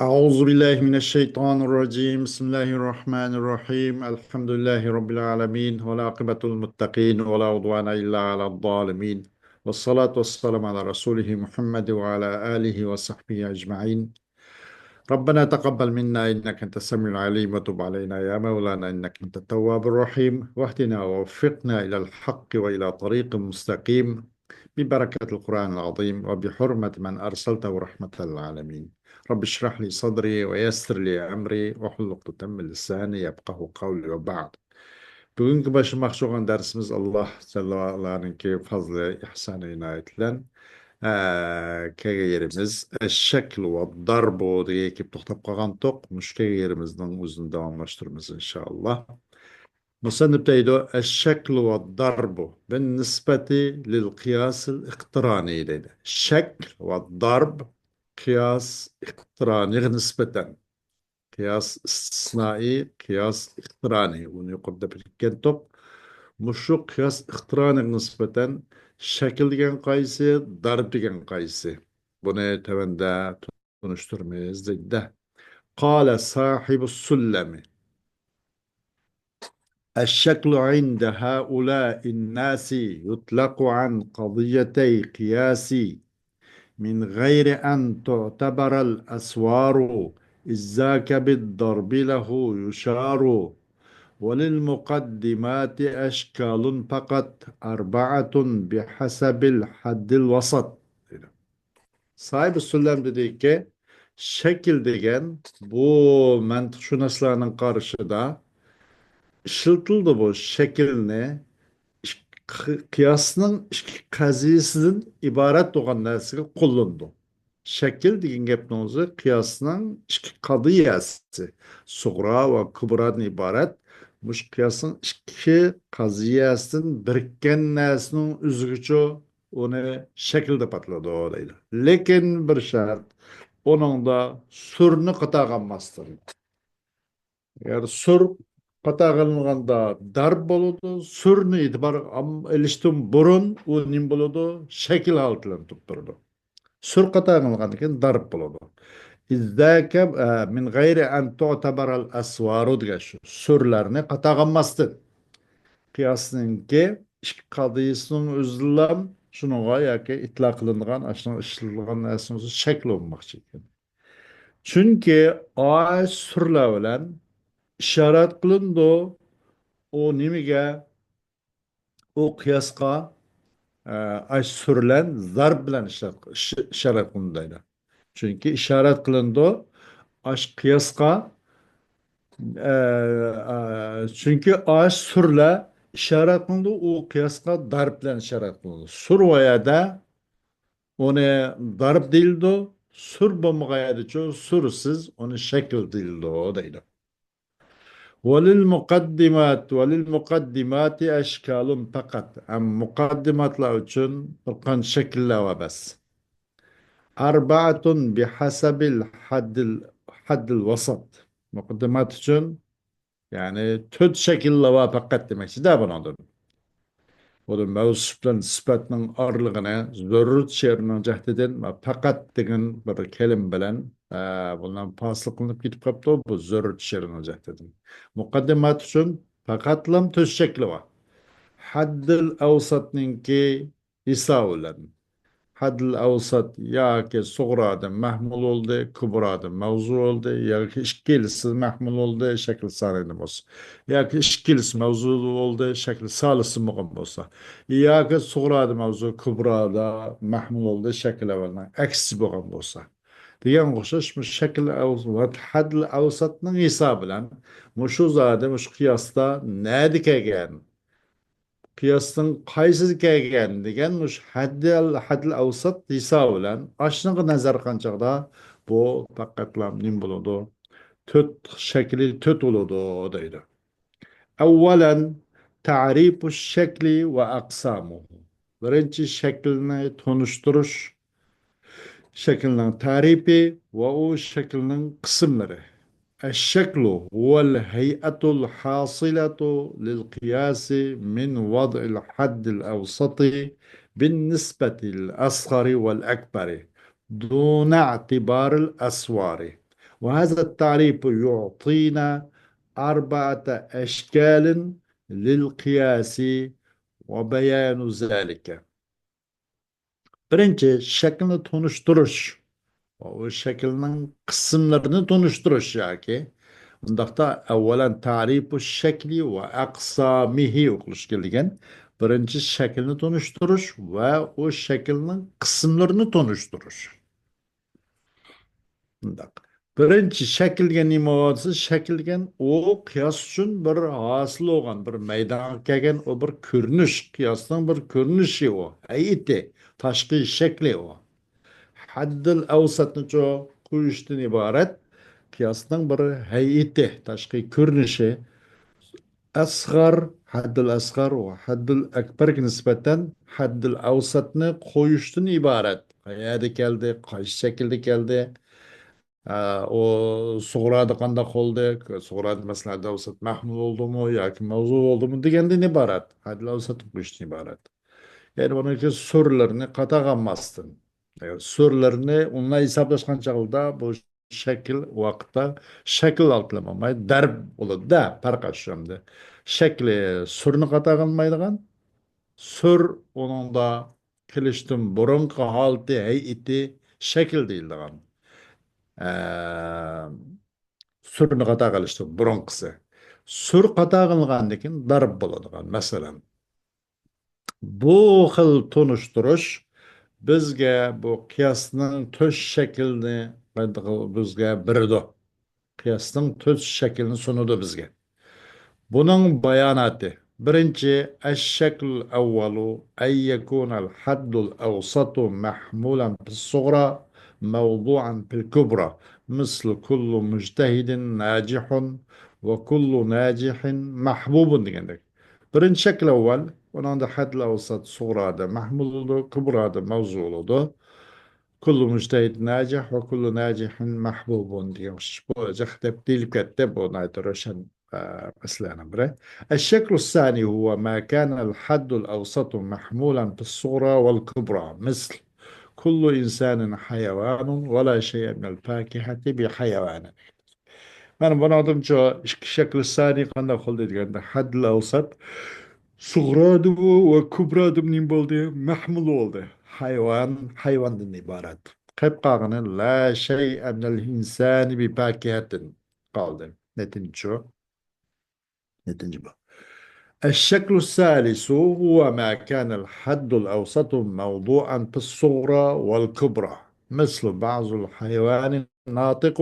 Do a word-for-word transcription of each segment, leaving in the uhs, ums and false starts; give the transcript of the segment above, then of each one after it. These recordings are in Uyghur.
أعوذ بالله من الشيطان الرجيم. بسم الله الرحمن الرحيم. الحمد لله رب العالمين، والعاقبة للمتقين، ولا عدوان إلا على الظالمين، والصلاة والسلام على رسوله محمد وعلى آله وصحبه أجمعين. ربنا تقبل منا إنك أنت السميع العليم، وتب علينا يا مولانا إنك أنت التواب الرحيم، واهدنا ووفقنا إلى الحق وإلى طريق مستقيم، ببركة القرآن العظيم وبحرمة من أرسلته رحمة للعالمين. رب اشرح لي صدري ويسر لي أمري واحلل عقدة من لساني يفقهوا قولي وبعد. بۈگۈنكى باشلىماقچى بولغان دەرسىمىز، ئاللا جەللە ۋە ئالانىڭكى پەزلى، ئېھسانى، ئىنايىتى بىلەن، ئە، كەلگەن يېرىمىز، ئەششەكلۇ ۋە دەربۇ دېگەن كېلىپ توختاپ قالغانتۇق. مۇشۇ كەلگەن يېرىمىزنىڭ ئۆزىنى داۋاملاشتۇرىمىز، ئىنشائاللا. مۇسەننىپ دەيدۇ، ئەششەكلۇ ۋە دەربۇ بىننىسبەتى لىل قىياسىل ئىقتىرانى دەيدۇ. شەكىل ۋە دەرب قىياس ئىقتىرانىغا نىسبەتەن. قىياس ئىستىسنائىي، قىياس ئىقتىرانىي. ئۇنى يۇقىرىدا بىلىپ كەتتۇق. مۇشۇ قىياس ئىقتىرانىغا نىسبەتەن شەكىل دېگەن قايسى، دەرب دېگەن قايسى؟ بۇنى تۆۋەندە تونۇشتۇرىمىز دەيدۇ. قال صاحب السلم. الشكل عند هؤلاء الناس يطلق عن قضيتي قياس من غير أن تعتبر الأسوار، إذ ذاك بالضرب له يشار، وللمقدمات أشكال فقط أربعة بحسب الحد الوسط. دېدى. ساھىب سۇللەم دېدىكى، شەكىل دېگەن بۇ مەنتىقشۇناسلارنىڭ قارىشىدا ئىشلىتىلىدۇ، بۇ شەكىلنى ئىك-، قىياسنىڭ ئىككى قەزىيەسىدىن ئىبارەت بولغان نەرسىگە قوللىنىدۇ. شەكىل دېگەن گەپنىڭ ئۆزى قىياسنىڭ ئىككى قەزىيەسى، سۇغرا ۋە كۇبرادىن ئىبارەت. مۇشۇ قىياسنىڭ ئىككى قەزىيەسىدىن بىرىككەن نەرسىنىڭ ئۆزىگىچۇ ئۇنى شەكىل دەپ ئاتىلىدۇ دەيدۇ. لېكىن بىر شەرت، ئۇنىڭدا سۈرنى قاتارغا ئالماستىن. ئەگەر سۈر قاتارغا ئېلىنغاندا دەرب بولىدۇ، سۈرنى ئېتىبارغا ئام-، ئېلىشتىن بۇرۇن ئۇ نېمە بولىدۇ؟ شەكىل ھالىتىدە تۇرۇپ تۇرىدۇ. سۈر قاتارغا ئېلىنغاندىن كېيىن دەرب بولىدۇ. ئىزدەكە، ئە، مىن غەيرى ئەن تۇتەبەرەل ئەسۋارۇ دېگەن شۇ. سۈرلەرنى قاتارغا ئالماستىن. قىياسنىڭكى ئىككى قەزىيەسىنىڭ ئۆزىدىلا شۇنىڭغا ياكى ئىتلاق قىلىنغان، ئاشۇنىڭ ئىشلىتىلغان نەرسىنىڭ ئۆزى شەكىل بولماقچى ئىكەن. چۈنكى ئاش سۈرلەر بىلەن ئىشارەت قىلىنىدۇ. ئۇ نېمىگە؟ ئۇ قىياسقا، ئە، ئاش سۈرلەن زەرب بىلەن ئىشارەت، ئىش-، ئىشارەت قىلىنىدۇ دەيدۇ. چۈنكى ئىشارەت قىلىنىدۇ. ئاش قىياسقا، ئە، ئە، چۈنكى ئاش سۈرلەر ئىشارەت قىلىنىدۇ. ئۇ قىياسقا دەرب بىلەن ئىشارەت قىلىنىدۇ. سۈر ۋە يەردە ئۇنى دەرب دېيىلىدۇ. سۈر بولمىغان يەردىچۇ سۈرسىز ئۇنى شەكىل دېيىلىدۇ دەيدۇ. ۋەلىل مۇقەددىمات، ۋەلىل مۇقەددىماتى ئەشكالۇن پەقەت. ھەم مۇقەددىماتلار ئۈچۈن بىر قانچە شەكىللەر بار بەس. ئەربەئەتۇن بىھەسەبىل ھەددىل، ھەددىل ۋەسەت. مۇقەددىمات ئۈچۈن، يەنى، تۆت شەكىللەر بار پەقەت دېمەكچىدە بۇنىڭدىن. بۇدا مەۋسۇپ بىلەن سۈپەتنىڭ ئارىلىقىنى زۆرۈر شېئىرنىڭ جەھىتىدىن ۋە پەقەت دېگەن بىر كەلىمە بىلەن، ئە، بۇلار پاسىل قىلىنىپ كېتىپ قاپتۇ، بۇ زۆرۈر شېئىرنىڭ جەھىتىدىن. مۇقەددىمات ئۈچۈن پەقەتلا تۆت شەكلى بار. ھەددىل ئەۋساتنىڭكى ھېسابى بىلەن. ھەددىل ئەۋسات ياكى سۇغرادا مەھمۇل بولدى، كۇبرادا مەۋزۇ بولدى، ياكى ئىككىلىسى مەھمۇل بولدى، شەكلى سانىدا بولسا. ياكى ئىككىلىسى مەۋزۇ بولدى، شەكلى سالىسى بولغان بولسا. ياكى سۇغرادا مەۋزۇ، كۇبرادا مەھمۇل بولدى، شەكلى ئەۋۋەلنىڭ ئەكسىچە بولغان بولسا. دېگەن ئوخشاش، مۇشۇ شەكىل ئەۋ-، ھەددىل ئەۋساتنىڭ ھېسابى بىلەن مۇشۇ زادى مۇشۇ قىياستا نەدە كەلگەن؟ قىياسنىڭ قايسىدا كەلگەن دېگەن مۇشۇ ھەددىل، ھەددىل ئەۋسات ھېسابى بىلەن ئاشۇنىڭغا نەزەر قىلغان چاغدا بۇ پەقەتلا نېمە بولىدۇ؟ تۆت شەكلى تۆت بولىدۇ دەيدۇ. ئەۋۋەلەن، تەرىپۇ شەكلى ۋە ئەقسامۇ. بىرىنچى، شەكىلنى تونۇشتۇرۇش، شەكىلنىڭ تەرىپى ۋە ئۇ شەكىلنىڭ قىسىملىرى. الشكل هو الهيئة الحاصلة للقياس من وضع الحد الأوسط بالنسبة للأصغر والأكبر دون اعتبار الأسوار. وهذا التعريف يعطينا أربعة أشكال للقياس وبيان ذلك. بىرىنچى، شەكىلنى تونۇشتۇرۇش ۋە ئۇ شەكىلنىڭ قىسىملىرىنى تونۇشتۇرۇش ياكى ئۇنداقتا، أولا تعريف الشكل وأقسامه ئوقۇلۇشى كېلىدىكەن. بىرىنچى، شەكىلنى تونۇشتۇرۇش ۋە ئۇ شەكىلنىڭ قىسىملىرىنى تونۇشتۇرۇش. مۇنداق. بىرىنچى، شەكىل دېگەن نېمە بولسا، شەكىل دېگەن ئۇ قىياس ئۈچۈن بىر ھاسىل بولغان، بىر مەيدانغا كەلگەن ئۇ بىر كۆرۈنۈش، قىياسنىڭ بىر كۆرۈنۈشى ئۇ، ھەيئىتى، تاشقى شەكلى ئۇ. ھەددىل ئەۋسەتنىچۇ قويۇشتىن ئىبارەت قىياسنىڭ بىر ھەيئىتى، تاشقى كۆرۈنۈشى. ئەسغار، ھەددىل ئەسغار ۋە ھەددىل ئەكبەرگە نىسبەتەن ھەددىل ئەۋسەتنى قويۇشتىن ئىبارەت. قەيەردە كەلدى، قايسى شەكىلدە كەلدى؟ ئە، ئۇ سۇغرادا قانداق بولدى؟ سۇغرادا، مەسىلەن، ھەددىل ئەۋسەت مەھمۇل بولدىمۇ ياكى مەۋزۇ بولدىمۇ دېگەندىن ئىبارەت. ھەددىل ئەۋسەتنى قويۇشتىن ئىبارەت. يەنى بۇنىڭكى سۈرلىرىنى قاتارغا ئالماستىن، ئەگەر سۈرلىرىنى ئۇنداق ھېسابلاشقان چاغدا بۇ شەكىل ۋاقىتتا شەكىل ئالتىلىماماي دەرب بولىدۇ-دە، پەرق ئاشۇ ئەمدى. شەكلى سۈرنى قاتارغا ئالمايدىغان، سۈر ئۇنىڭدا قېلىشتىن بۇرۇنقى ھالىتى، ھەيئىتى، شەكىل دېيىلىدىغان. ئە، سۈرنى قاتارغا ئېلىشتىن بۇرۇنقىسى. سۈر قاتارغا ئېلىنغاندىن كېيىن دەرب بولىدىغان. مەسىلەن، بۇ خىل تونۇشتۇرۇش بىزگە بۇ قىياسنىڭ تۆت شەكلىنى بىزگە بېرىدۇ. قىياسنىڭ تۆت شەكلىنى سۇنىدۇ بىزگە. بۇنىڭ باياناتى. بىرىنچى، الشكل الأول أن يكون الحد الأوسط محمولا في الصغرى موضوعا في الكبرى، مثل كل مجتهد ناجح وكل ناجح محبوب دېگەندەك. بىرىنچى شەكىل ئەۋۋەل، ئۇنىڭدا ھەددىل ئەۋسەت سۇغرادا مەھمۇل بولىدۇ، كۇبرادا مەۋزۇ بولىدۇ. كل مجتهد ناجح وكل ناجح محبوب دېگەن ئوخشاش بۇ جىق دەپ دېيىلىپ كەتتى. بۇ ناھايىتى روشەن، ئە، مەسىلىلەرنىڭ بىرى. الشكل الثاني هو ما كان الحد الأوسط محمولا في الصغرى والكبرى، مثل كل إنسان حيوان ولا شيء من الفاكهة بحيوان. مانا بۇنىڭدىنچۇ ئىككى شەكلى سانى قانداق بولدى دېگەندە، ھەددىل ئەۋسەت سۇغرادىمۇ ۋە كۇبرادىمۇ نېمە بولدى؟ مەھمۇل بولدى. ھايۋان، ھايۋاندىن ئىبارەت. قېلىپ قالغىنى لا شەيئە مىنەل ئىنسانى بىپاكىھەتىن قالدى. نەتىنچۇ؟ نەتىنچە بۇ. الشكل الثالث هو ما كان الحد الأوسط موضوعا في الصغرى والكبرى، مثل بعض الحيوان ناطق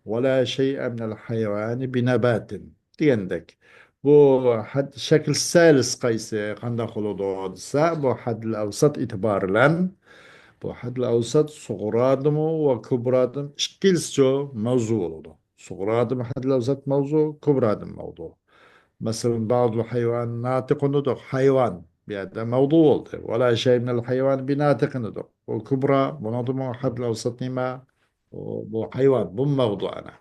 ولا شيء من الحيوان بنبات دېگەندەك. بۇ ھەد-، شەكىل سەلىس قايسى، قانداق بولىدۇ دېسە، بۇ ھەددىل ئەۋسەت ئېتىبارى بىلەن، بۇ ھەددىل ئەۋسەت سۇغرادىمۇ ۋە كۇبرادىمۇ ئىككىلىسىچۇ مەۋزۇ بولىدۇ. سۇغرادىمۇ ھەددىل ئەۋسەت مەۋزۇ، كۇبرادىمۇ مەۋزۇ. مەسىلەن، بعض الحيوان ناطق دېدۇق، ھايۋان بۇ يەردە مەۋزۇ بولدى. ولا شيء من الحيوان بناطق دېدۇق. ئۇ كۇبرا، بۇنىڭدىمۇ ھەددىل ئەۋسەت نېمە؟ ئۇ، بۇ ھايۋان، بۇ مەۋزۇ ئەنە.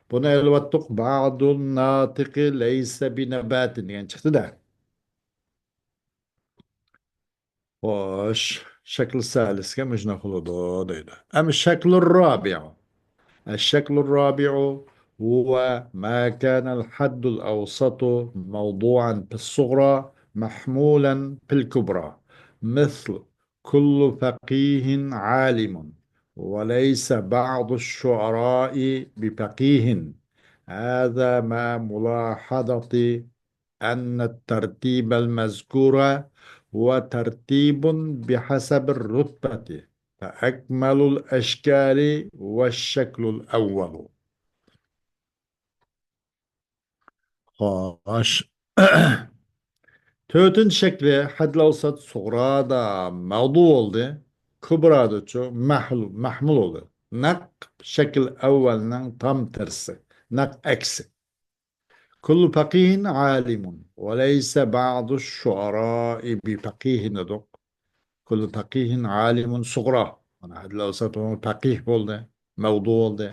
بۇنى ئېلىۋەتتۇق، بعض الناطق ليس بنبات دېگەن چىقتى-دە. خوش، شەكىل سەلىسكە مۇشۇنداق بولىدۇ دەيدۇ. ئەمما شەكلۇر رابىئۇ. الشكل الرابع هو ما كان الحد الأوسط موضوعا في الصغرى محمولا في الكبرى، مثل كل فقيه عالم وليس بعض الشعراء بفقيه. هذا مع ملاحظة أن الترتيب المذكور هو ترتيب بحسب الرتبة، فأكمل الأشكال والشكل الأول. خوش. تۆتىنچى شەكلى ھەددىل ئەۋسەت سۇغرادا مەغدۇ بولدى، كۇبرادىچۇ مەھلۇ-، مەھمۇل بولدى. نەق شەكىل ئەۋۋەلنىڭ تام تەرسى، نەق ئەكسى. كل فقيه عالم وليس بعض الشعراء بفقيه دېدۇق. كل فقيه عالم صغرى. مانا ھەددىل ئەۋسەت پەقىھ بولدى، مەۋدۇ بولدى.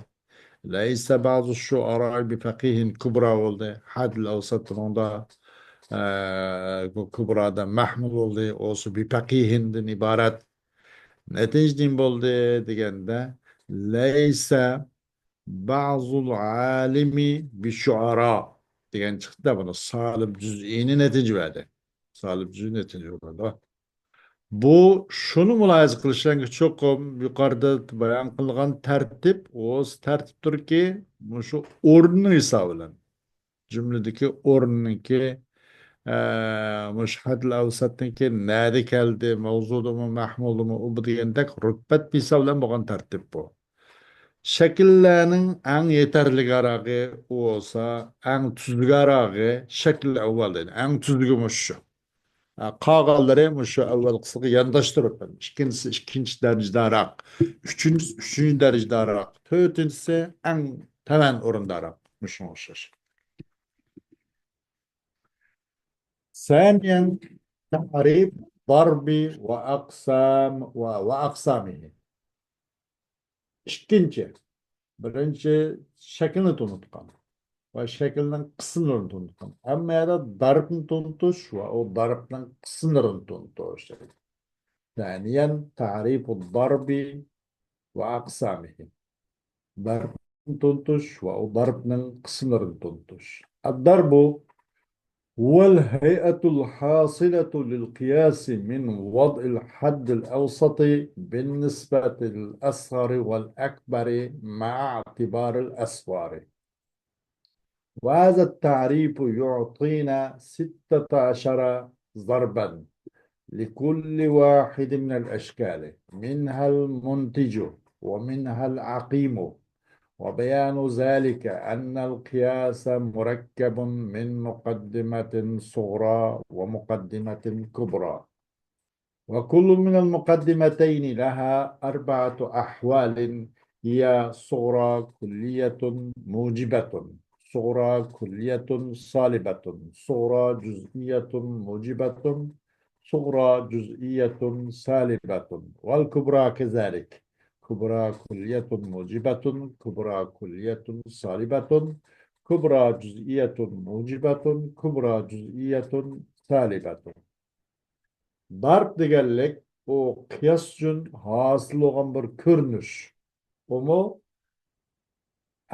ليس بعض الشعراء بفقيه كبرى بولدى. ھەددىل ئەۋسەت بۇنىڭدا، ئە، كۇبرادا مەھمۇل بولدى. ئوسۇ بفقيهدىن ئىبارەت. نەتىجە نېمە بولدى دېگەندە، ليس بعض العالم بالشعراء دېگەن چىقتى. بۇنى سالىب جۈزئىينى نەتىجە بەردى. سالىب جۈزئىي نەتىجە بەردى. بۇ شۇنى مۇلاھىزە قىلىشلارغا چوقۇم يۇقىرىدا بايان قىلغان تەرتىپ، ئۇ تەرتىپتۇركى، مۇشۇ ئورنىنىڭ ھېسابى بىلەن، جۈملىدىكى ئورنىنىڭكى، ئە، مۇشۇ ھەددىل ئەۋسەتنىڭكى نەدە كەلدى، مەۋزۇدىمۇ، مەھمۇلدىمۇ، ئۇ بۇ دېگەندەك رۇتبەت ھېسابى بىلەن بولغان تەرتىپ بۇ. شەكىللەرنىڭ ئەڭ يېتەرلىكراقى ئۇ بولسا، ئەڭ تۈزۈكراقى شەكىل ئەۋۋەل دەيدۇ. ئەڭ تۈزۈكى مۇشۇ. ھە، قالغانلىرى مۇشۇ ئەۋۋەلقىسىغا يانداشتۇرۇپ، ئىككىنچىسى ئىككىنچى دەرىجىدىراق، ئۈچىنچىسى ئۈچىنچى دەرىجىدىراق، تۆتىنچىسى ئەڭ تۆۋەن ئورۇنداراق. مۇشۇنىڭغا ئوخشاش. ثانيا، تعريف الضرب وأقسام، و، وأقسامه. ئىككىنچى، بىرىنچى شەكىلنى تونۇتقان ۋە شەكىلنىڭ قىسىملىرىنى تونۇتقان. ئەمما يەنە دەربنى تونۇتۇش ۋە ئۇ دەربنىڭ قىسىملىرىنى تونۇتۇش. ثانيا، تعريف الضرب وأقسامه. دەربنى تونۇتۇش ۋە ئۇ دەربنىڭ قىسىملىرىنى تونۇتۇش. الضرب هو الهيئة الحاصلة للقياس من وضع الحد الأوسط بالنسبة للأصغر والأكبر مع اعتبار الأسوار. وهذا التعريف يعطينا ستة عشر ضربا لكل واحد من الأشكال، منها المنتج ومنها العقيم، وبيان ذلك أن القياس مركب من مقدمة صغرى ومقدمة كبرى. وكل من المقدمتين لها أربعة أحوال، هي صغرى كلية موجبة، صغرى كلية سالبة، صغرى جزئية موجبة، صغرى جزئية سالبة، والكبرى كذلك، كبرى كلية موجبة، كبرى كلية سالبة، كبرى جزئية موجبة، كبرى جزئية سالبة. دەرب دېگەنلىك ئۇ قىياس ئۈچۈن ھاسىل بولغان بىر كۆرۈنۈش. ئۇمۇ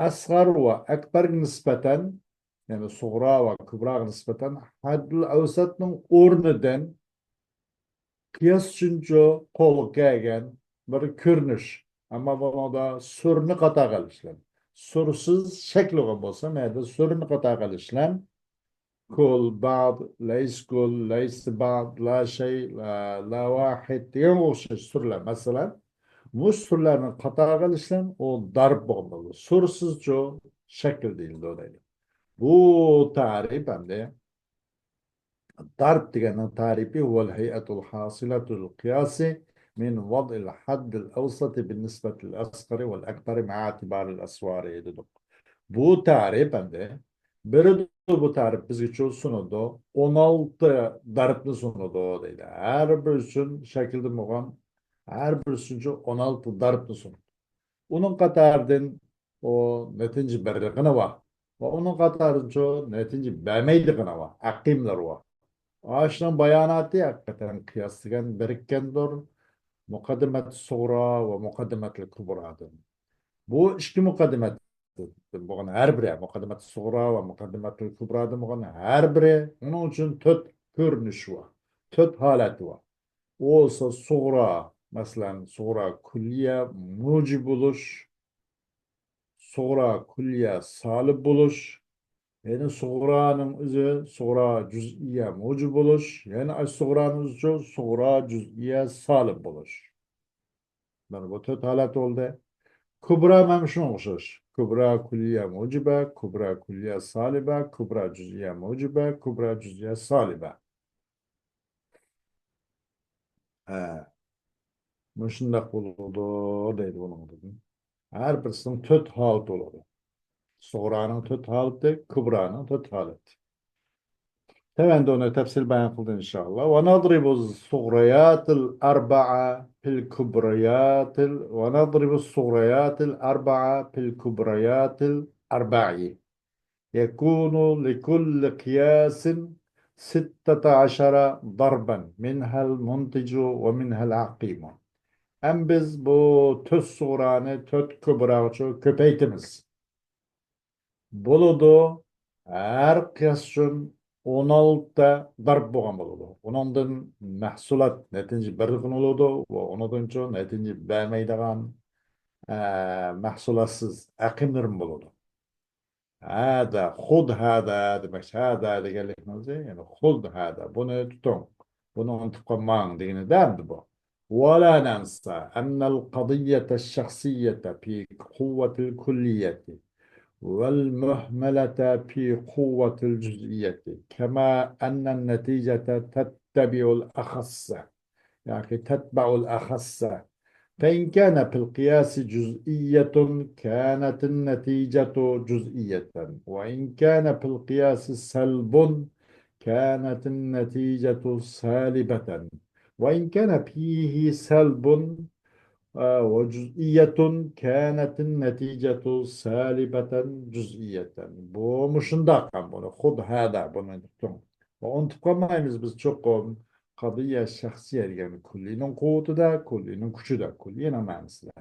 ئەسغەر ۋە ئەكبەرگە نىسبەتەن، يەنى سۇغرا ۋە كۇبراغا نىسبەتەن ھەددىل ئەۋسەتنىڭ ئورنىدىن قىياس ئۈچۈنچۇ قولغا كەلگەن بىر كۆرۈنۈش. ئەمما بۇنىڭدا سۈرنى قاتارغا ئېلىشلار. سۈرسىز شەكىل بولغان بولسا، مەيدە سۈرنى قاتارغا ئېلىشلار. كل، بعض، ليس كل، ليس بعض، لا شيء، لا، لا واحد دېگەنگە ئوخشاش سۈرلەر. مەسىلەن، مۇشۇ سۈرلەرنى قاتارغا ئېلىشلار ئۇ دەرب بولغان بولىدۇ. سۈرسىزچۇ شەكىل دېيىلىدۇ دەيدۇ. بۇ تەرىپ ئەمدى دەرب دېگەننىڭ تەرىپى هو الهيئة الحاصلة للقياس من وضع الحد الأوسط بالنسبة للأصغر والأكبر مع اعتبار الأسوار دېدۇق. بۇ تەرىپ ئەمدى بېرىدۇ، بۇ تەرىپ بىزگىچۇ سۇنىدۇ. ئون ئالتە دەربنى سۇنىدۇ دەيدۇ. ھەر بىر ئۈچۈن شەكىلدە بولغان، ھەر بىر ئۈچۈنچۇ ئون ئالتە دەربنى سۇنىدۇ. ئۇنىڭ قاتارىدىن ئۇ نەتىجە بېرىدىغىنى بار. ۋە ئۇنىڭ قاتارىدىنچۇ نەتىجە بەرمەيدىغىنى بار. ئەقىملىرى بار. ئاشۇنىڭ باياناتى ھەقىقەتەن قىياس دېگەن بىرىككەندۇر. مۇقەددىمەت سۇغرا ۋە مۇقەددىمەتىل كۇبرادىن. بۇ ئىككى مۇقەددىمەت بولغان ھەر بىرى، مۇقەددىمەت سۇغرا ۋە مۇقەددىمەتىل كۇبرادىن بولغان ھەر بىرى، ئۇنىڭ ئۈچۈن تۆت كۆرۈنۈش بار، تۆت ھالەت بار. ئۇ بولسا سۇغرا، مەسىلەن، سۇغرا كۈللىيە مۇجىب بولۇش، سۇغرا كۈللىيە سالىب بولۇش، يەنى سۇغرانىڭ ئۆزى سۇغرا جۈزئىيە مۇجىب بولۇش، يەنى ئاشۇ سۇغرانىڭ ئۆزىچۇ سۇغرا جۈزئىيە سالىب بولۇش. مانا بۇ تۆت ھالەت بولدى. كۇبرا مانا شۇنىڭغا ئوخشاش. كۇبرا كۈللىيە مۇجىبە، كۇبرا كۈللىيە سالىبە، كۇبرا جۈزئىيە مۇجىبە، كۇبرا جۈزئىيە سالىبە. ھە. مۇشۇنداق بولىدۇ دەيدۇ بۇنىڭدىن. ھەر بىرسىنىڭ تۆت ھالىتى بولىدۇ. سۇغرانىڭ تۆت ھالىتى، كۇبرانىڭ تۆت ھالىتى. تۆۋەندە ئۇنى تەپسىلىي بايان قىلدى، ئىنشائاللا. ونضرب الصغريات الأربع في الكبريات ال-، ونضرب الصغريات الأربع في الكبريات الأربع. يكون لكل قياس ستة عشر ضربا، منها المنتج ومنها العقيم. ئەمدى بىز بۇ تۆت سۇغرانى تۆت كۇبراغىچە كۆپەيتىمىز. بولىدۇ. ھەر قىياس ئۈچۈن ئون ئالتە دەرب بولغان بولىدۇ. ئۇنىڭدىن مەھسۇلات نەتىجە بېرىدىغان بولىدۇ ۋە ئۇنىڭدىنچۇ نەتىجە بەرمەيدىغان، ئە، مەھسۇلاتسىز ئەقىملىرىمۇ بولىدۇ. ھەدە، خۇد ھەدە دېمەكچى. ھەدە دېگەنلىكىمىز، يەنى خۇد ھەدە، بۇنى تۇتۇڭ، بۇنى ئۇنتۇپ قالماڭ دېگىنىدە ئەمدى بۇ. ولا ننسى أن القضية الشخصية في قوة الكلية والمهملة في قوة الجزئية، كما أن النتيجة تتبع الأخص، ياكى تتبع الأخص. فإن كان في القياس جزئية كانت النتيجة جزئية، وإن كان في القياس سلب كانت النتيجة سالبة، وإن كان فيه سلب، آه، وجزئية كانت النتيجة سالبة جزئية. بۇ مۇشۇنداق، بۇنى خۇد ھەدە، بۇنى تۇتۇڭ. ئۇنتۇپ قالمايمىز بىز چوقۇم. قەزىيە شەخسىيە دېگەن كۈللىنىڭ قۇۋۋىتىدە، كۈللىنىڭ كۈچىدە، كۈللىنىڭ مەنىسىدە.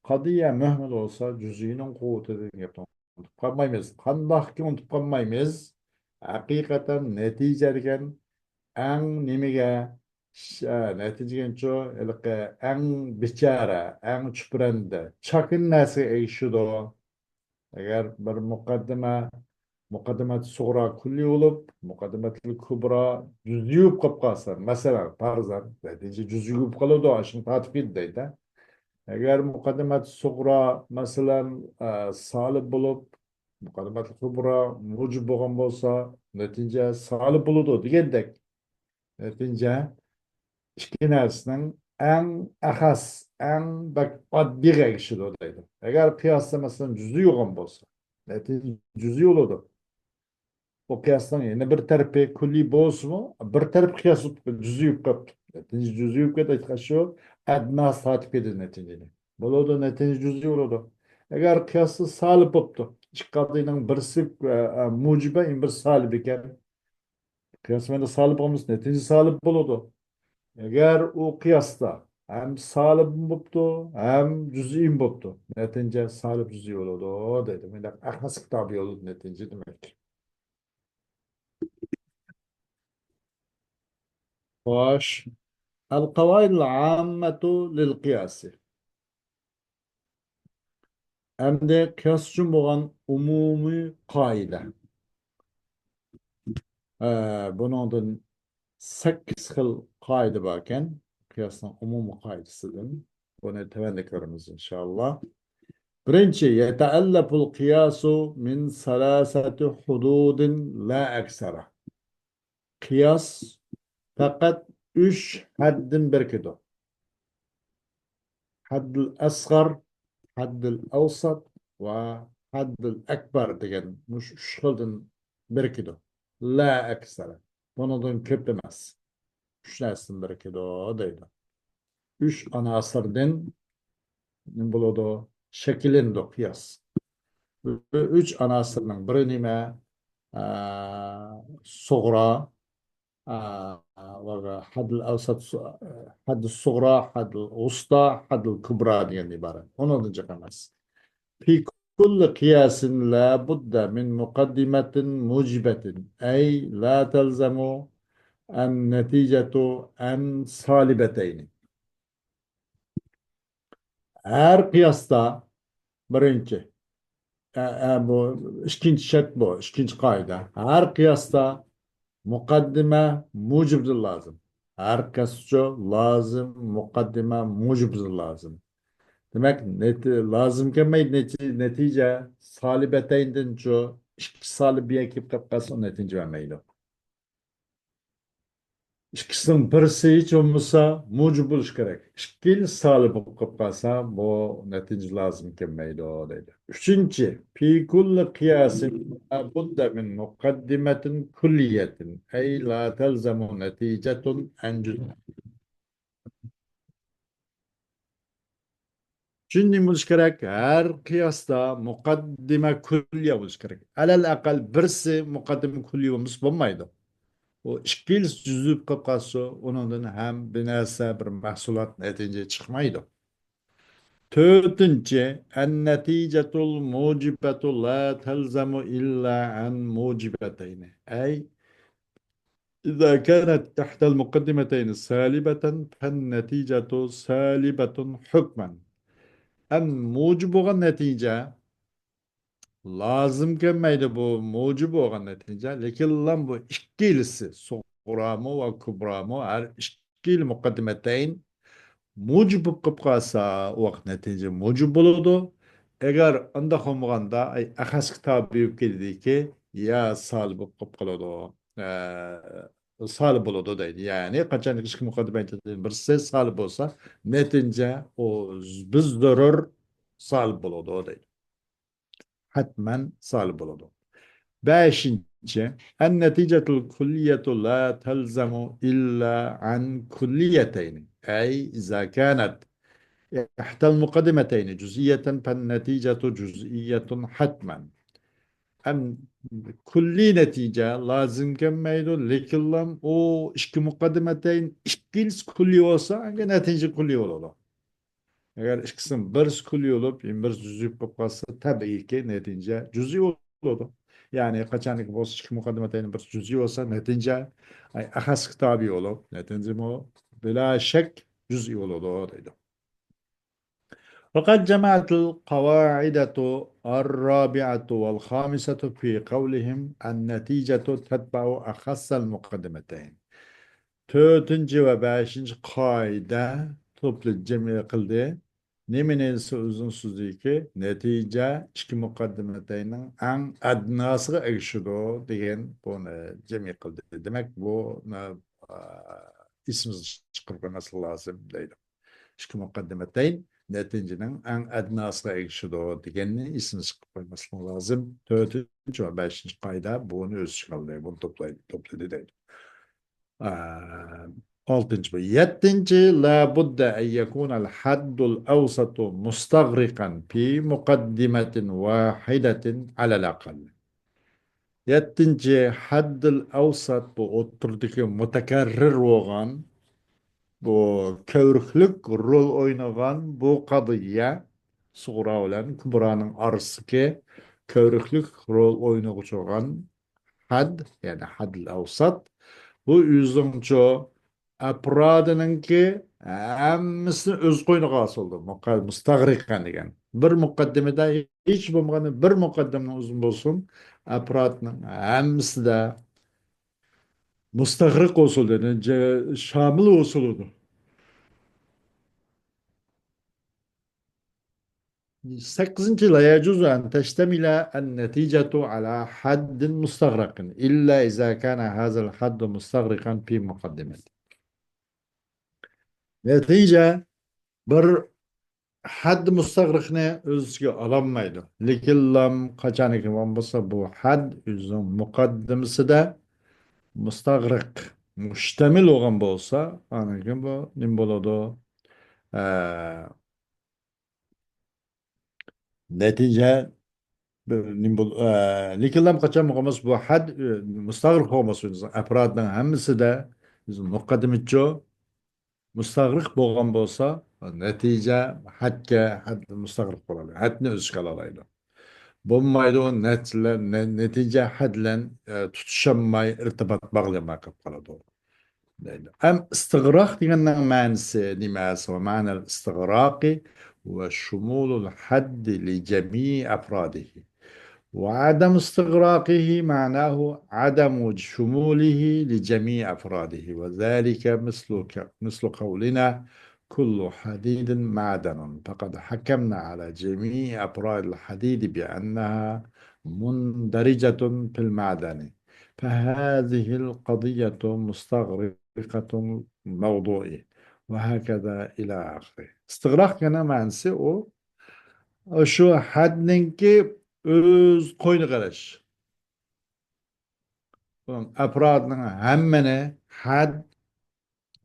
قەزىيە مۇھمىل بولسا جۈزئىنىڭ قۇۋۋىتىدە دېگەن گەپنى ئۇنتۇپ قالمايمىز. قانداقكى ئۇنتۇپ قالمايمىز؟ ھەقىقەتەن نەتىجە دېگەن ئەڭ نېمىگە، ش-، ئە، نەتىجە دېگەنچۇ، ھېلىقى ئەڭ بىچارە، ئەڭ چۈپرەندە، چاكىنا نەرسىگە ئېرىشىدۇ. ئەگەر بىر مۇقەددىمە، مۇقەددىمەت سۇغرا كۈللى بولۇپ، مۇقەددىمەتۇل كۇبرا جۈزئىي بولۇپ قالسا، مەسىلەن، پەرزەن، نەتىجە جۈزئىي بولۇپ قالىدۇ، ئاشۇنى تارتىپ كېتىدۇ دەيدۇ. ئەگەر مۇقەددىمەت سۇغرا، مەسىلەن، ئە، سالىب بولۇپ، مۇقەددىمەتۇل كۇبرا مۇجىب بولغان بولسا، نەتىجە سالىب بولىدۇ دېگەندەك. نەتىجە ئىككى نەرسىنىڭ ئەڭ ئەخەس، ئەڭ بەك ئاددىيغا ئەگىشىدۇ دەيدۇ. ئەگەر قىياستا، مەسىلەن، جۈزئىي بولغان بولسا، نەتىجە جۈزئىي بولىدۇ. ئۇ قىياسنىڭ يەنە بىر تەرىپى كۈللىي بولسىمۇ، بىر تەرەپ قىياس جۈزئىي بولۇپ قاپتۇ. نەتىجە جۈزئىي بولۇپ كەتتى، شۇ ئەدناسى تارتىپ كېتىدۇ نەتىجىنى. بولىدۇ، نەتىجە جۈزئىي بولىدۇ. ئەگەر قىياستا سالىب بوپتۇ، ئىككى قاضىينىڭ بىرسى، ئە، ئە، مۇجىبە، يەنە بىرسى سالىبى ئىكەن. قىياس مەيداندا سالىب بولمىسا، نەتىجە سالىب بولىدۇ. ئەگەر ئۇ قىياستا ھەم سالىب بوپتۇ، ھەم جۈزئىي بوپتۇ، نەتىجە سالىب جۈزئىي بولىدۇ دەيدۇ. مۇنداق ئەخەس كىتابى يولىدىن نەتىجە دېمەك. خوش. القواعد العامة للقياس. ئەمدى قىياس ئۈچۈن بولغان ئومۇمىي قائىدە. ئە، بۇنىڭدىن سەككىز خىل قائىدە باركەن. قىياسنىڭ ئومۇمىي قائىدىسىدىن. بۇنى تۆۋەندە كۆرىمىز، ئىنشائاللا. بىرىنچى، يتألف القياس من ثلاثة حدود لا أكثر. قىياس پەقەت ئۈچ ھەددىن بىرىكىدۇ. ھەددىل ئەسغەر، ھەددىل ئەۋسەت ۋە ھەددىل ئەكبەر دېگەن مۇشۇ ئۈچ خىلدىن بىرىكىدۇ. لا ئەكسەر. بۇنىڭدىن كۆپ ئەمەس. ئۈچ نەرسىدىن بىرىكىدۇ دەيدۇ. ئۈچ ئاناسىردىن نېمە بولىدۇ؟ شەكىللىنىدۇ قىياس. بۇ ئۈچ ئاناسىرنىڭ بىرى نېمە؟ ئە، سۇغرا، ئە، ۋە ھەددىل ئەۋسەت، ھەددىل سۇغرا، ھەددىل ۋۇستا، ھەددىل كۇبرا دېگەندىن ئىبارەت. ئۇنىڭدىن جىق ئەمەس. في كل قياس لا بد من مقدمة موجبة، أي لا تلزم النتيجة عن سالبتين. ھەر قىياستا، بىرىنچى، ئە، ئە، بۇ ئىككىنچى شەرت، بۇ ئىككىنچى قائىدە. ھەر قىياستا مۇقەددىمە مۇجىبىدىن لازىم. ھەر قىياسچۇ لازىم، مۇقەددىمە مۇجىبىدىن لازىم. دېمەك، نەتى-، لازىم كەلمەيدۇ نەتى-، نەتىجە سالىبەتەيندىنچۇ، ئىككى سالىب بىر يەرگە كېلىپ قالسا، نەتىجە بەرمەيدۇ. ئىككىسىنىڭ بىرسى ھېچ بولمىسا مۇجىب بولۇشى كېرەك. ئىككىلىسى سالىب بولۇپ قالسا، بۇ نەتىجە لازىم كەلمەيدۇ دەيدۇ. ئۈچىنچى، في كل قياس لا بد من مقدمة كلية، أي لا تلزم نتيجة عن جزء. ئۈچىنچى نېمە بولۇشى كېرەك؟ ھەر قىياستا مۇقەددىمە كۈللىيە بولۇشى كېرەك. ئەلەل ئەقەل بىرسى مۇقەددىمە كۈللىيە بولمىسا بولمايدۇ. ئۇ ئىككىلىسى جۈزئىي بولۇپ قالسا، ئۇنىڭدىن ھەم بىر نەرسە، بىر مەھسۇلات، نەتىجە چىقمايدۇ. تۆتىنچى، النتيجة الموجبة لا تلزم إلا عن موجبتين. أي إذا كانت إحدى المقدمتين سالبة فالنتيجة سالبة حكما. ئەم موجىب بولغان نەتىجە لازىم كەلمەيدۇ، بۇ موجىب بولغان نەتىجە. لېكىنلا بۇ ئىككىلىسى، سۇغرامۇ ۋە كۇبرامۇ، ھەر ئىككىلى مۇقەددىمەتەين موجىب بولۇپ قېلىپ قالسا، ئۇ ۋاقىت نەتىجە موجىب بولىدۇ. ئەگەر ئانداق بولمىغاندا، ئەي، ئەخەسكە تابىئ بولۇپ كېتىدىكى، يا سالىب بولۇپ قېلىپ قالىدۇ. ئە، سالىب بولىدۇ دەيدۇ. يەنى قاچانكى ئىككى مۇقەددىمەتتىن بىرسى سالىب بولسا، نەتىجە ئۇ بىز زۆرۈر سالىب بولىدۇ دەيدۇ. ھەتمەن سالىب بولىدۇ. بەشىنچى، النتيجة الكلية لا تلزم إلا عن كليتين. أي إذا كانت إحدى المقدمتين جزئية فالنتيجة جزئية حتما. ئەم كۈللىي نەتىجە لازىم كەلمەيدۇ، لېكىنلا ئۇ ئىككى مۇقەددىمەتەين ئىككىلىسى كۈللىي بولسا، ئەگەر نەتىجە كۈللىي بولىدۇ. ئەگەر ئىككىسىنىڭ بىرسى كۈللىي بولۇپ، يەنە بىرسى جۈزئىي بولۇپ قالسا، تەبىئىيكى نەتىجە جۈزئىي بولىدۇ. يەنى قاچانكى بولسا ئىككى مۇقەددىمەتەين بىرسى جۈزئىي بولسا، نەتىجە، ئەي، ئەخەسكە تابىئ بولۇپ، نەتىجىمۇ بىلا شەك جۈزئىي بولىدۇ دەيدۇ. وقد جمعت القاعدة الرابعة والخامسة في قولهم النتيجة تتبع أخس المقدمتين. تۆتىنچى ۋە بەشىنچى قائىدە توپلا جەمئىي قىلدى. نېمىنى دېسە ئۆزىنىڭ سۆزىدىكى نەتىجە ئىككى مۇقەددىمەتەينىڭ ئەڭ ئەدناسىغا ئەگىشىدۇ دېگەن بۇنى جەمئىي قىلدى. دېمەك، بۇ، ئە، ئېسىمىزدىن چىقىرىپ قويماسلىق لازىم دەيدۇ. ئىككى مۇقەددىمەتەين نەتىجىنىڭ ئەڭ ئەدناسىغا ئەگىشىدۇ دېگەننى ئېسىمىزدە قىلىپ قويماسلىق لازىم. تۆتىنچى ۋە بەشىنچى قائىدە بۇنى ئۆز ئىچىگە ئالدى، بۇنى توپلايدۇ، توپلىدى دەيدۇ. ئا، ئالتىنچى بۇ. يەتتىنچى، لا بد أن يكون الحد الأوسط مستغرقا في مقدمة واحدة على الأقل. يەتتىنچى، ھەددىل ئەۋسەت، بۇ ئوتتۇرىدىكى مۇتەكەررىر بولغان، بۇ كۆۋرۈكلۈك رول ئوينىغان بۇ قەزىيە سۇغرا بىلەن كۇبرانىڭ ئارىسىدىكى كۆۋرۈكلۈك رول ئوينىغۇچى بولغان ھەد، يەنى ھەددىل ئەۋسەت، بۇ ئۆزىنىڭچۇ ئەپرادىنىڭكى ھەممىسىنى ئۆز قوينىغا ئالسا بولىدۇ. مۇقە-، مۇستەغرىقەن دېگەن. بىر مۇقەددىمىدە ھېچ بولمىغاندا بىر مۇقەددىمىنىڭ ئۆزىمۇ بولسۇن، ئەپرادنىڭ ھەممىسىدە مۇستەغرىق بولسا بولىدۇ، يەنى جە-، شامىل بولسا بولىدۇ. سەككىزىنچى، لا يجوز أن تشتمل النتيجة على حد مستغرق إلا إذا كان هذا الحد مستغرقا في مقدمته. نەتىجە بىر ھەد مۇستەغرىقنى ئۆز ئىچىگە ئالالمايدۇ. لېكىنلام قاچانكى بولسا بۇ ھەد ئۆزىنىڭ مۇقەددىمىسىدە مۇستەغرىق، مۇشتەمىل بولغان بولسا، ئاندىن كېيىن بۇ نېمە بولىدۇ؟ ئە، نەتىجە بىر نېمە بول-، ئە، لېكىنلام قاچان بولغان بولسا، بۇ ھەد، ئە، مۇستەغرىق بولغان بولسا، ئەپرادنىڭ ھەممىسىدە مۇقەددىمىچۇ مۇستەغرىق بولغان بولسا، نەتىجە ھەدكە، ھەد مۇستەغرىق بولالايدۇ. ھەدنى ئۆز ئىچىگە ئالالايدۇ. بولمايدۇ، نەتىجە، نە-، نەتىجە ھەد بىلەن، ئە، تۇتىشالماي، ئىرتىبات باغلىيالماي قېلىپ قالىدۇ. دەيدۇ. ئەم ئىستىغراق دېگەننىڭ مەنىسى نېمە؟ ومعنى الاستغراق هو شمول الحد لجميع أفراده، وعدم استغراقه معناه عدم شموله لجميع أفراده، وذلك مثل ك-، مثل قولنا: كل حديد معدن، فقد حكمنا على جميع أفراد الحديد بأنها مندرجة في المعدن، فهذه القضية مستغرقة الموضوع، وهكذا إلى آخره. ئىستىغراق دېگەننىڭ مەنىسى ئۇ، شۇ ھەدنىڭكى ئۆز قوينىغا ئېلىش. ئەپرادنىڭ ھەممىنى ھەد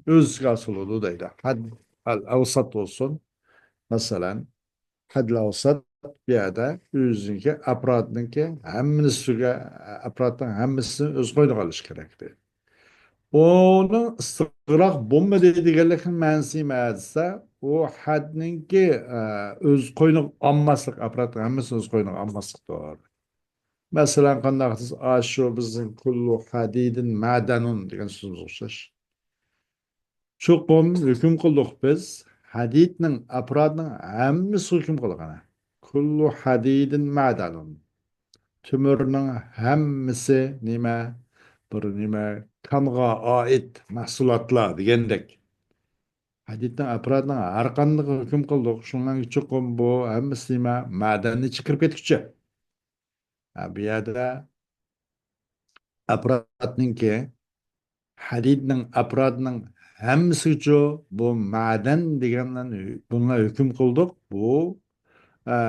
ئۆز ئىچىگە ئالسا بولىدۇ دەيدۇ. ھەد ئەل ئەۋسەت بولسۇن. مەسىلەن، ھەد ئەل ئەۋسەت بۇ يەردە ئۆزىنىڭكى، ئەپرادنىڭكى ھەممىسىگە، ئەپرادنىڭ ھەممىسىنى ئۆز قوينىغا ئېلىش كېرەك دەيدۇ. ئۇنىڭ ئىستىغراق بولمىدى دېگەنلىكنىڭ مەنىسى نېمە دېسە، بۇ ھەدنىڭكى، ئە، ئۆز قوينىغا ئالماسلىق، ئەپرادنىڭ ھەممىسىنى ئۆز قوينىغا ئالماسلىقتۇر. مەسىلەن، قانداق دېسە، ئاشۇ بىزنىڭ كۇللۇ ھەدىدىن مەدەنۇن دېگەن سۆزىمىزگە ئوخشاش. چوقۇم ھۆكۈم قىلدۇق بىز، ھەدىدنىڭ ئەپرادىنىڭ ھەممىسىگە ھۆكۈم قىلدۇق ئەنە. كۇللۇ ھەدىدىن مەدەنۇن. تۆمۈرنىڭ ھەممىسى نېمە؟ بىر نېمە، كانغا ئائىت مەھسۇلاتلار دېگەندەك. ھەدىدنىڭ ئەپرادىنىڭ ھەر قاندىقىغا ھۆكۈم قىلدۇق. شۇنىڭ چوقۇم بۇ ھەممىسى نېمە؟ مەدەننى چىقىرىپ كەتكۈچى. ھە، بۇ يەردە ئەپرادنىڭكى، ھەدىدنىڭ ئەپرادىنىڭ ھەممىسىگىچۇ بۇ مەدەن دېگەن بىلەن ھۆ-، بۇنى ھۆكۈم قىلدۇق. بۇ، ئە،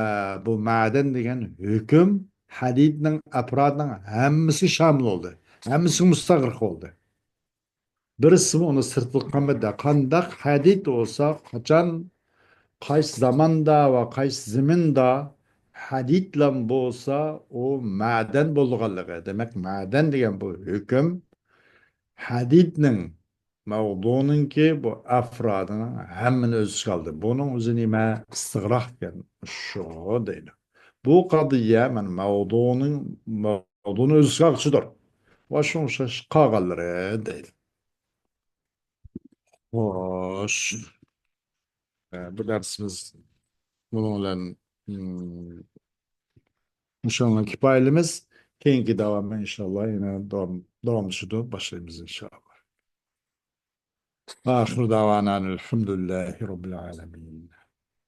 بۇ مەدەن دېگەن ھۆكۈم ھەدىدنىڭ ئەپرادىنىڭ ھەممىسىگە شامىل بولدى. ھەممىسىگە مۇستەغرىق بولدى. بىرسىمۇ ئۇنى سىرتىدا قالمىدى. قانداق ھەدىد بولسا، قاچان، قايسى زاماندا ۋە قايسى زېمىندا ھەدىدلام بولسا، ئۇ مەدەن بولىدىغانلىقى. دېمەك، مەدەن دېگەن بۇ ھۆكۈم ھەدىدنىڭ، مەۋدۇنىڭكى بۇ ئەپرادىنىڭ ھەممىنى ئۆز ئىچىگە ئالدى. بۇنىڭ ئۆزى نېمە؟ ئىستىغراق دېگەن شۇ دەيدۇ. بۇ قەزىيە، مانا، مەۋدۇنىڭ، مەۋدۇنى ئۆز ئىچىگە ئالغۇچىدۇر. ۋە شۇڭا ئوخشاش قالغانلىرى دەيدۇ. خوش. ئە، بۇ دەرسىمىز بۇنىڭ بىلەن، ئىم، مۇشۇنىڭ بىلەن كۇپايىلىمىز. كېيىنكى داۋامى ئىنشاللا يەنە داۋام، داۋاملىشىدۇ. باشلايمىز ئىنشاللا. ئاخىر داۋانا ئەنىل ھەمدۇلىللاھى رەببىل ئالەمىن.